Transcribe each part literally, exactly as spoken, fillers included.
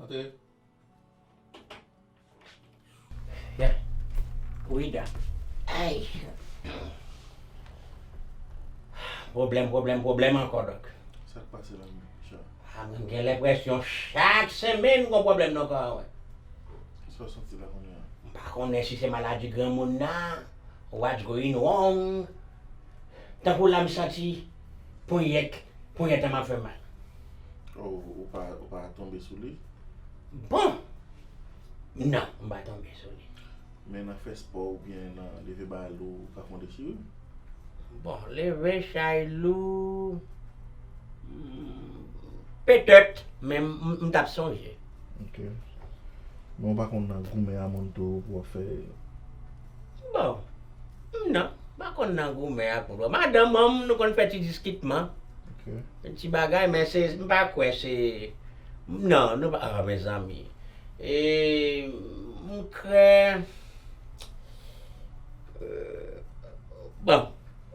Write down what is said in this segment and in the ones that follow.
Yeah. Wi, da. Ay. Pwoblèm, pwoblèm, pwoblèm ankò, dòk. Sa k pase la menm, Richard? A, mwen gen lenpresyon chak semenn gon pwoblèm nan kò a mwen. Kisa w santi la kounye a? M pa konnen si se maladi granmoun nan, what's going wrong. Tankou la m santi ponyèt, ponyèt an m ap fè mal. Oh, ou pa, ou pa tonbe sou li? Bon! Non, m pa tonbe sou li. Men nan fè spò oubyen nan leve bagay lou, ou ka fè yon dechirè? Bon, leve chay lou, hmm, petèt, men m, m, m t ap sonje. Ok. Men w pa konn nan goumen a moun tou pou w ap fè? Bon, non, m pa konn nan goumen ak moun. Madanm mwen, nou konn fè ti diskitman. Ok. Ti bagay, men se, m pa kwè se, non, nou pa, ah, mezanmi. E, m kwè, euh, bon,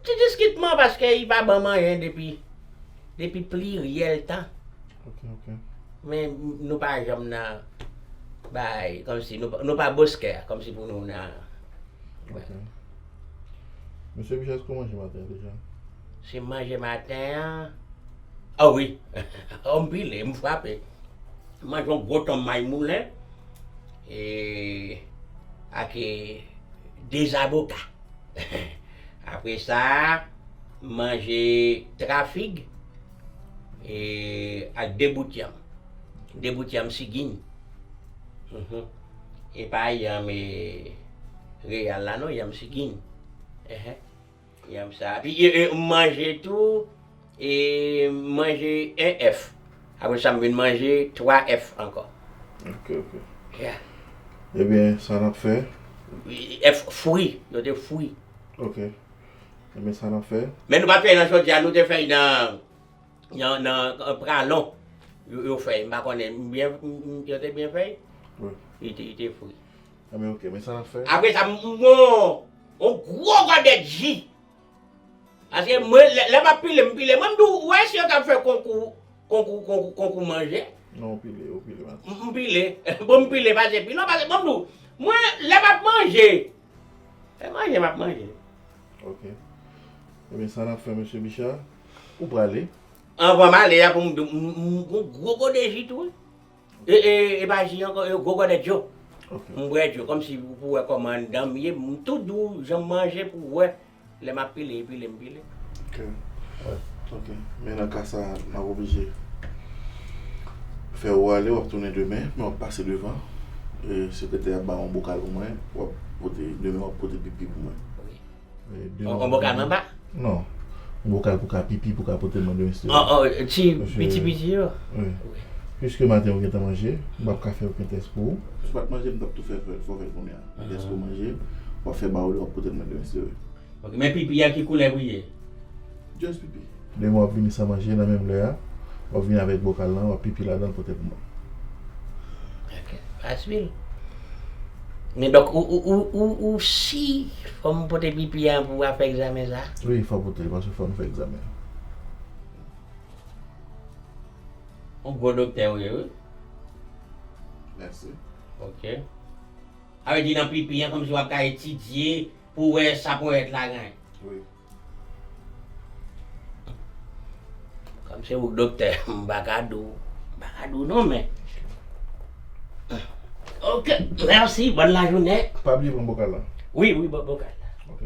ti diskitman paske li pa ban m anyen depi, depi pliryèl tan. Ok, ok. Men nou pa janm nan bay, kòmsi nou, nou pa boskè, kòmsi pou nou nan. Ok. Mesye Bichès, kòman manje maten an deja? Se manje maten an. Ah wi. Oh, m pile, m frape. M manje yon gwo tonm may moulen. E, ak, e, de zaboka. Apre sa, m manje twa fig, e, ak de bout yanm. De bout yanm sigin. Mhm. E pa yanm, e, reyal la non, yanm sigin. Ehe. Yanm sa. Epi, e, e, m manje tou, e, m manje en èf. Apre sa, m vin manje twa èf ankò. Ok, ok. Yeah. Ebyen, sa n ap fè? Èf fri, yo te fri. Ok. Ebyen, sa n ap fè? Men nou pa t fè nan jodi a, nou te fè nan, nan, nan, nan pralon. Yo, yo fè, m pa konnen, m byen, m, m, yo te byen fè? Wi. Li te, li te fri. Ebyen, ok, men sa n ap fè? Apre sa, m, m gon, yon gwo gòdèt ji. Paske mwen, lè, lè m ap pile, m pile. Mwen, m di w, ou wè si yo t ap fè konkou, konkou, konkou, konkou manje? Non, ou pile, ou pile, maten. M, m pile. Bon, m pile, pase pile. Non, pase, bon, m di w, mwen, lè m ap manje, se manje m ap manje. Ok. Ebyen, sa n ap fè, mesye Bicha, ou prale? Anvan m ale a, pou m di w, m, m, m gon gwo gode ji tou, wi. E, e, e pa ji ankò, e gwo gòdèt djo. Ok. M bwè djo, kòmsi pou, pou wè kòman anndan m ye, m tou di w jan m manje pou w wè. Lè m ap pile, pile, m pile. Ok. Ok. Men nan ka sa, m ap oblije fè ou ale, w ap tounen demen, men w ap pase devan. E, sekretè a ba w yon bokal pou mwen, w ap pote, demen w ap pote pipi pou mwen. Wi. E, demen w ap pote. On, on bokal anba? Non. Yon bokal pou ka pipi, pou ka pote mwen demen, si. Oh, oh, ti, piti, piti yo? Wi. Wi. Piske maten ou gentan manje, m p ap ka fè okenn tès pou ou. Si w pa t manje, m t ap tou fè, fè, fè, fè l kounye a. Lè deske w manje, w ap fè bawle, w ap pote l mwen demen, si Dye vle. Ok, men pipi a ki koulè pou l ye? Just pipi. Demen w ap vini san manje nan menm lè a, w ap vini avèk bokal lan, w ap pipi ladan l pote pou mwen. Ok, pa swiv. Men donk, ou, ou, ou, ou, ou si fò m pote pipi a pou w ap fè egzamen sa? Wi, fò w pote l, paske fò nou fè egzamen an. Ou gwo doktè ou ye, wi. Mèsi. Ok. Sa vle di nan pipi an, kòmsi w ap ka etidye pou wè sa ponyèt la gen. Wi. Kòm se ou k doktè, m pa ka di w, m pa ka di w non, men. Ok, mèsi, bòn lajounen. Pa bliye pran bokal la. Wi, wi, bo-, bokal la. Ok.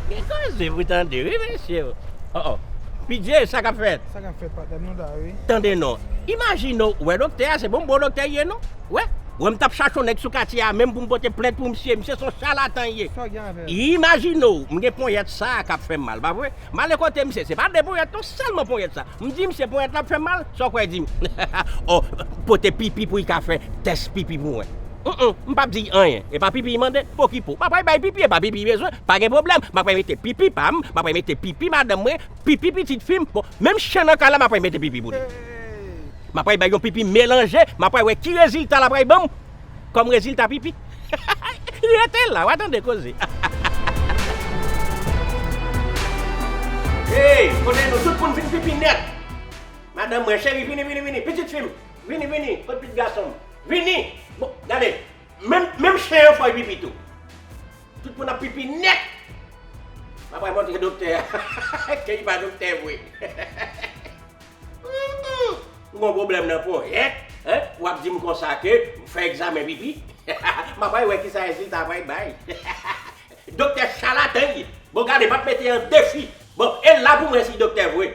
Gen koze pou tande, wi, mesye. Oh, oh. Pidye, sa k ap fèt? Sa k ap fèt, patnè m, nou la, wi. Tande non. Imajine w, wè doktè a, se bon, bon doktè l ye, non? Wè, wè m t ap chache yon nèg sou katye a, menm pou m pote plent pou misye, misye se yon chalatan l ye. Sa w gen avè l? Imajine w, m gen ponyèt sa a k ap fè m mal, pa vre? M ale kote misye, se pa de ponyèt non, sèlman ponyèt sa. M di misye ponyèt la ap fè m mal, sa w kwè di m? Oh, pote pipi pou l ka fè tès pipi pou mwen. Mm, mm, m p ap di anyen. E pa pipi l mande, pokipo. M ap al bay pipi, e pa pipi l bezwen, pa gen pwoblèm. M ap al mete pipi pa m, m ap al mete pipi madanm mwen, pipi pitit fi m. Bon, menm chen nan kay la, m ap al mete pipi pou li. M ap al bay yon pipi melanje, m ap al wè ki rezilta l ap al ban m kòm rezilta pipi. Rete la, w a tande koze. Hey, kote nou? Tout moun vin pipi nèt. Madanm mwen, cheri, vini, vini, vini. Pitit fi m, vini, vini. Kot pitit gason m? Vini. Bon, gade, menm, menm chen an fò l pipi tou. Tout moun ap pipi nèt. M ap pral montre doktè a. Ke li pa doktè vre. M gon pwoblèm nan ponyèt, hein? W ap di m konsa ke m fè egzamen pipi. M ap pral wè kisa rezilta pral bay. Doktè chalatan li ye. Bon, gade, m ap mete an defi. Bon, e la pou mwen si doktè vre.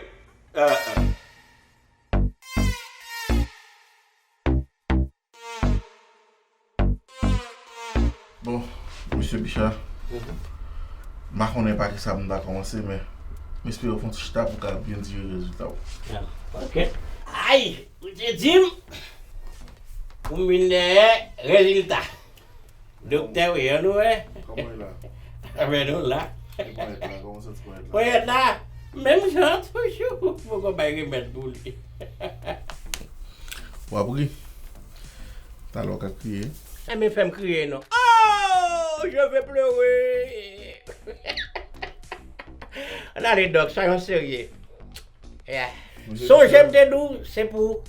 Euh, euh. Bon, mesye Bicha, m pa konnen pa kisa pou m ta kòmanse, men m espere w fè yon ti chita pou w ka byen dire rezilta w. Ah, ok. Ay, ou te di m pou m vin dèyè rezilta. Doktè, wi, ann nou wè. Kòman e la? Anben nou la. E ponyèt la, kòman w santi ponyèt la? Ponyèt la, menm jan toujou. Poko bay remèd pou li. W ap ri. Talè w ka kriye. Enben fè m kriye non. Oh, je vais pleurer. Ann ale dòk, soyons sérieux. Yeah. Sonje m te di w, se pou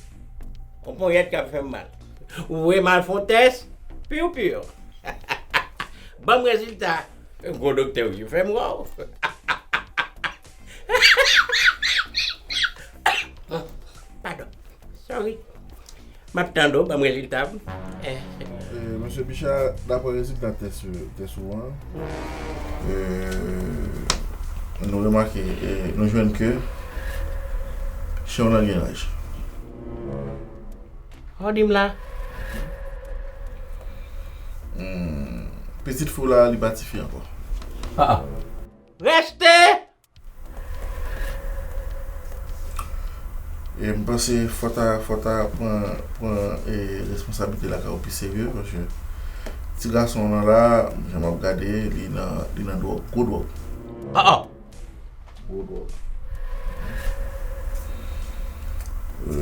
yon ponyèt k ap fè m mal. Ou voye m al fè yon tès, piw piw. Ban m rezilta. Gwo doktè wi, fè m wè w. Padon. Sorry. M ap tann ou, ban m rezilta m. Eh. Eh, mesye Bicha, daprè rezilta tès, tès ou an, eh, nou remake, eh, nou jwenn ke chen w nan gen laj. Sa w di m la? Hmm, pitit fi w la, li pa tifi ankò. Ah, ah. Reste! E m panse fò ta, fò ta pran, pran, e, responsablite lakay ou pi serye, paske ti gason w nan la, jan m ap gade, li nan, li nan dwòg, gwo dwòg. Ah, ah. Gwo dwòg. E,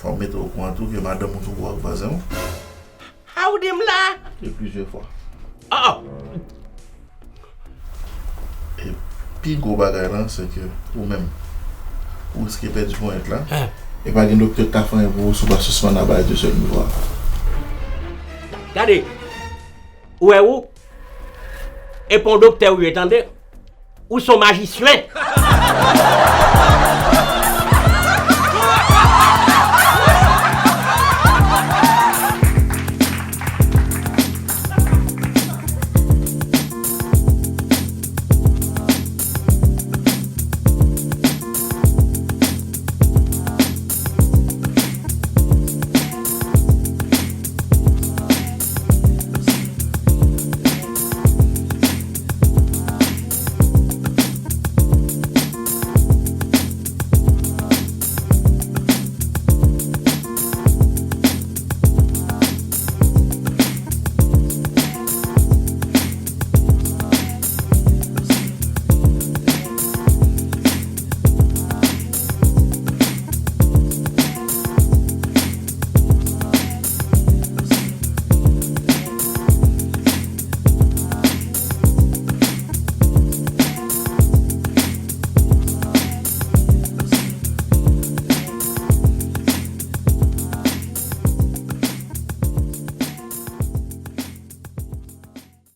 fò m mete w okouran tou ke madanm ou tou gwo ak vwazen w. Sa w di m la? E plizyè fwa. Ah, ah. E pi gwo bagay lan, se ke ou menm, ou riske pèdi ponyèt la. Ah. E pa gen doktè k ka fè anyen pou ou si w pa sispann ap bay de sèl nivo a. Gade, ou wè ou, e pa yon doktè ou ye, tande? Ou se yon majisyen.